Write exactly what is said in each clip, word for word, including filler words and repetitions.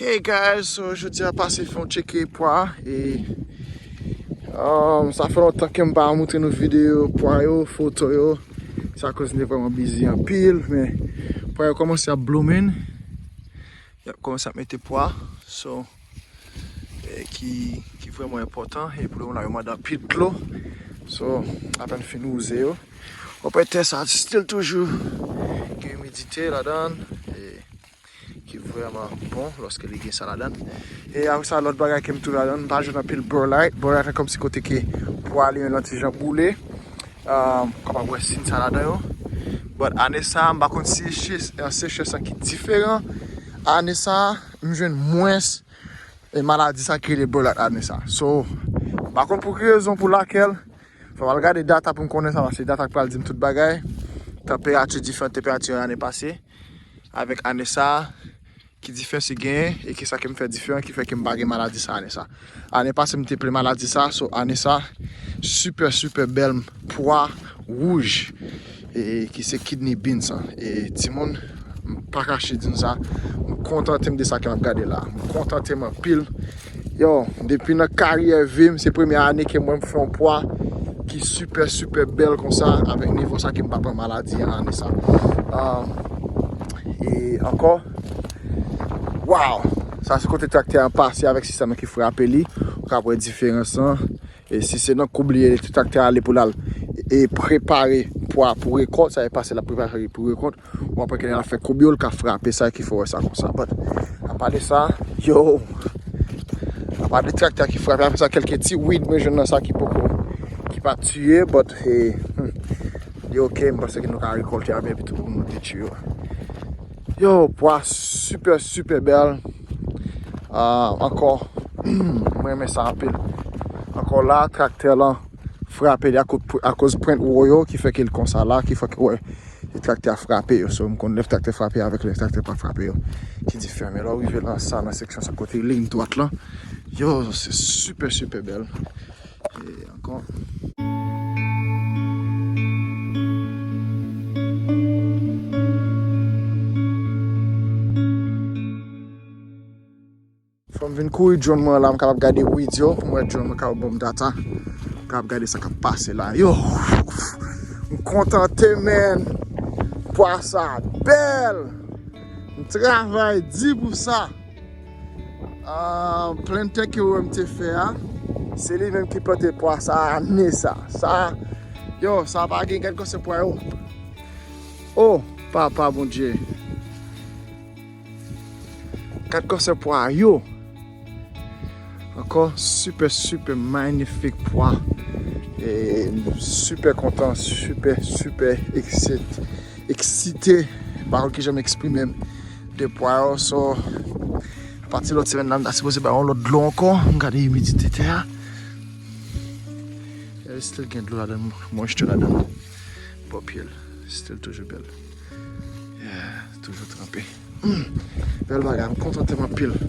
Hey guys, so jodi a pase fè yon tcheke pwa e um, sa fè lontan ke m pa montre nou videyo pwa yo, foto yo. Se akoz m te vrèman busy anpil, men pwa yo kòmanse ap blooming. Y ap kòmanse ap mete pwa. So, e ki, ki vrèman enpòtan. E pou le moman la, yo mande anpil dlo. So, apèn fin wouze yo. Ou wè tè sa still toujou gen imidite ladan l. E ki vrèman bon lòske li gen sa ladan l. E apre sa, lòt bagay ke m twouve ladan l, m pa jwenn anpil burlite. Burlite kòmsi kote ke pwa li menm lan ti jan boule. Um, kapab wè sin sa ladan yo. But ane sa, m pa konn si se, se chans lan ki diferan. Ane sa, m jwenn mwens e maladi sa ki rele burlite ane sa. So, m pa konn pou ki rezon pou lakèl. Fò m al gade data pou m konnen sa, paske data k pral di m tout bagay. Tanperati diferan, tanperati ane pase avèk ane sa, ki diferans ki genyen e ki sa ke m fè diferan ki fè ke m pa gen maladi sa ane sa. Ane pase m te plen maladi sa, so ane sa, sipè, sipè bèl pwa wouj, e ki se kidney beans an. E timoun, m pa kache di n sa, m kontante m de sa ke m ap gade la. M kontante m anpil. Yo, depi nan karyè vi m, se premye ane ke mwen m fè yon pwa ki sipè, sipè bèl konsa, avèk nivo sa ke m pa pran maladi an ane sa. Um, e ankò, wow! Sa se kote traktè an pase avèk sistèm nan ki frape li. Ou ka wè diferans lan. E si se nan koub li ye, traktè a ale pou l al e prepare pwa pou rekòt, sa e pase l ap prepare pou rekòt. Ou apre ke lè l ap fè koub yo, l ka frape sa ki fè w wè sa konsa. But, apa de sa, yo, apa de traktè ki frape, apa sa kèlke ti weed mwen jwenn nan sa ki poko, ki pa tiye, but, eh, hmm, li oke, m panse ke nou ka rekòlte a byen pito pou nou te tiye yo. Yo, pwa sipè, sipè bèl. Ah, ankò, mwen renmen sa anpil. Ankò la, traktè lan frape li akoz, akoz pwent wo yo ki fè ke l konsa la, ki fè ke, wè, e traktè a frape yo. So, m konn lè traktè frape avèk lè traktè pa frape yo. Ki diferan. Men lè w rive lan sa, nan seksyon sa kote liy dwat lan, yo, se sipè, sipè bèl. E ankò. Fò m vin kouri drone mwen la, m kapab gade weed yo, pou m wè drone mwen kapab ban m data. M kapab gade sa k ap pase la. Yo, m kontante, man. Pwa sa bèl. M travay di pou sa. Ah, plante ke w wè m te fè a, se li menm ki plante pwa sa ane sa. Sa, yo, sa pa gen, gad gwosè pwa yo. Oh, papa Bondye. Gad gwosè pwa yo. Ankò, sipè, sipè, magnifik pwa. E, sipè kontan, sipè, sipè eksit-, eksite. M pa konn kijan m eksprime m de pwa yo. So, apati lòt semèn la, m ta sipoze bay yon lòt dlo ankò. M gade imidite tè a. E, still gen dlo ladan l, moisture ladan l. Bò pye l, still toujou bèl. Yeah, toujou tranpe. Hmm. Bèl bagay, m kontante m anpil.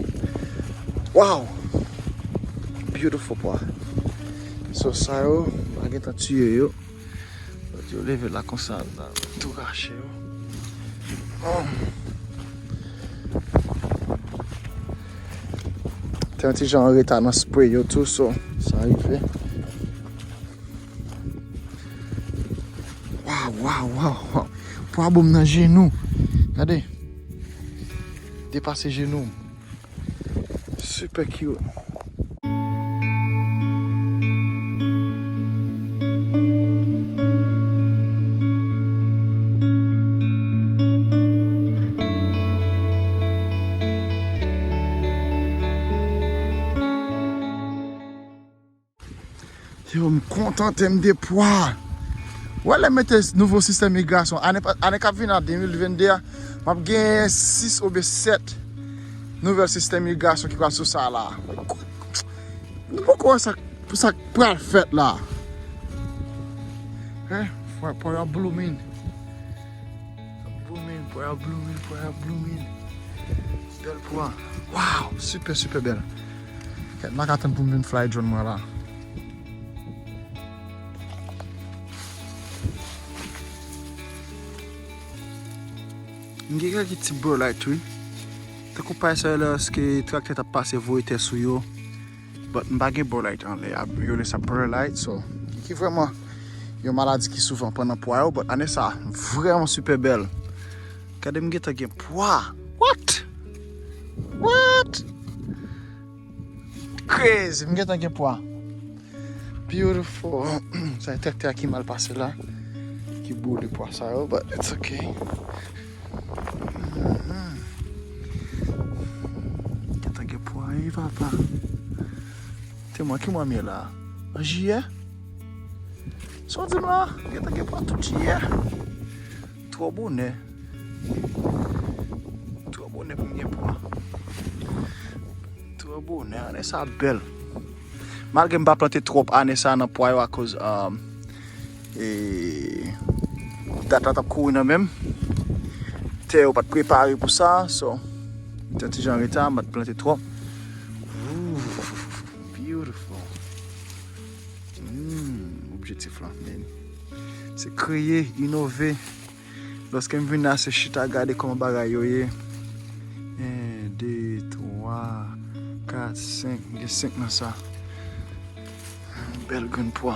Wow! Beautiful pwa. So sa yo, m pa gentan tiye yo. Lòt yo leve la konsa, la, tou rache yo. Hmm. Te yon ti jan an reta nan spray yo tou, so sa rive. Waw, waw, waw, waw. Pwa bon m nan jenou. Gade. Depase jenou m. Super cute. Yo, m kontante m de pwa. Wè lè m mete nouvo sistèm irigasyon. Ane pa, ane k ap vini an de mil vennde a, m ap gen sis oubyen sèt nouvèl sistèm irigasyon ki pral sou sa la. Nou poko wè sa, sa k pral fèt la. Hein? Pwa, pwa yo ap blooming. Blooming, pwa yo ap blooming, pwa yo ap blooming. Bèl pwa. Wow, super, super bèl. Kèt, m pa ka tann pou m vin fly drone mwen la. M gen kèk ti burlite tou wi. Tankou pay sa yo, lè ske traktè t ap pase voye tè sou yo. But m pa gen Borlite anlè a. Yo rele sa Borlite, so, ki vrèman yon maladi ki souvan pran nan pwa yo, but ane sa vrèman sipè bèl. Gade, m gentan gen pwa. What? What? Crazy, m gentan gen pwa. Beautiful. Sa e traktè a ki mal pase la, ki boule pwa sa yo, but it's okay. Mhm. Gentan gen pwa, wi, papa. Te mwa, ki mwa m ye la? An jiyè? Sa w di m la? Gentan gen pwa tout jiyè. Twò bonè. Twò bonè pou m gen pwa. Twò bonè, ane sa bèl. Malgre m pa plante twòp ane sa nan pwa yo akoz, um, e, dat la t ap kouri nan men m. Tè yo pa t prepare pou sa, so, m te yon ti jan an reta, m pa t plante twòp. Ooh, beautiful. Hmm, objektif la, man. Se kreye, inove. Lòske m vin la, se chita gade kòman bagay yo ye. En, de, twa, kat, senk. M gen senk nan sa. Bèl grenn pwa.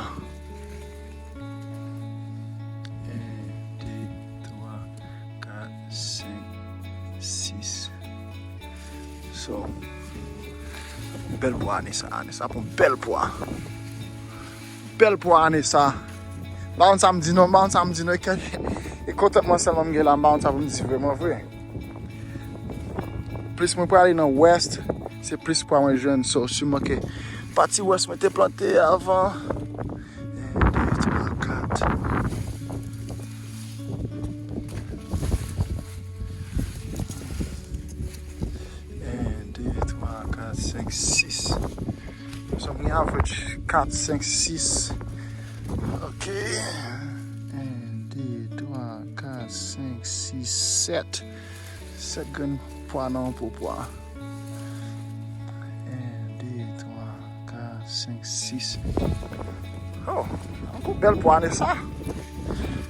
En, de, twa, kat, senk, sis. So, bèl pwa ane sa. Ane sa pran bèl pwa. Bèl pwa ane sa. M pa konn sa m di non, m pa konn sa m di non. E ke, e kontantman sèlman m gen la, m pa konn sa pou m di vrèman vre. Plis mwen prale nan west, se plis pwa mwen jwenn. So, siman ke pati west mwen te plante avan. En, de, twa, kat. En, de, twa, kat, senk, sis. So, m gen average kat, senk, sis. Ok. En, de, twa, kat, senk, sis, sèt. Sèt grenn pwa nan yon po pwa. En, de, twa, kat, senk, sis. Oh, yon bèl pwa ane sa.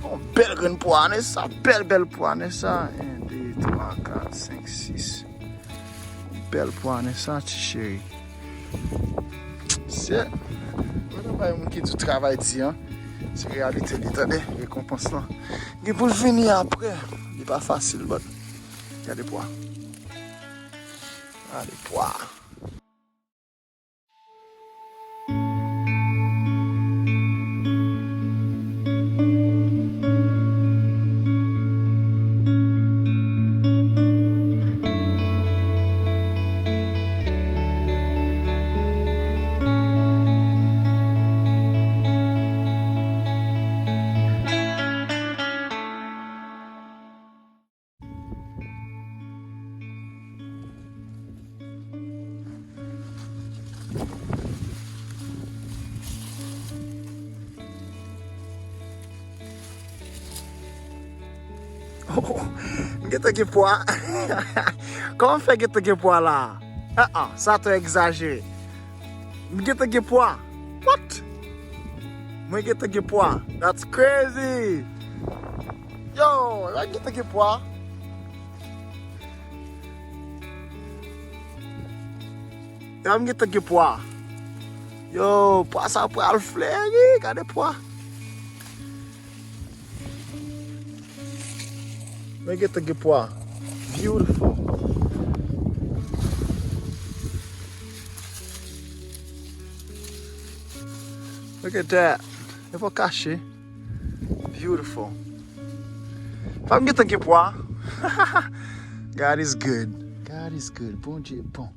Yon bèl grenn pwa ane sa. Bèl, bèl pwa ane sa. En, de, twa, kat, senk, sis. Bèl pwa ane sa, ti cheri. Se, mwen nan bay moun ki di travay di an, se reyalite li, tande, rekonpans lan gen pou l vini apre. Li pa fasil, but gade pwa. Gade pwa. Oh, m gentan gen pwa. Kòman m fè gentan gen pwa la? Ah, ah, sa twò egzajere. M gentan gen pwa. What? Mwen gentan gen pwa. That's crazy. Yo, mwen gentan gen pwa. Yo, m gentan gen pwa. Yo, pwa sa pral fleri. Gade pwa. Mwen gentan gen pwa. Beautiful. Look at that. E fò kache. Beautiful. Fò m gentan gen pwa. God is good. God is good. Bondye bon.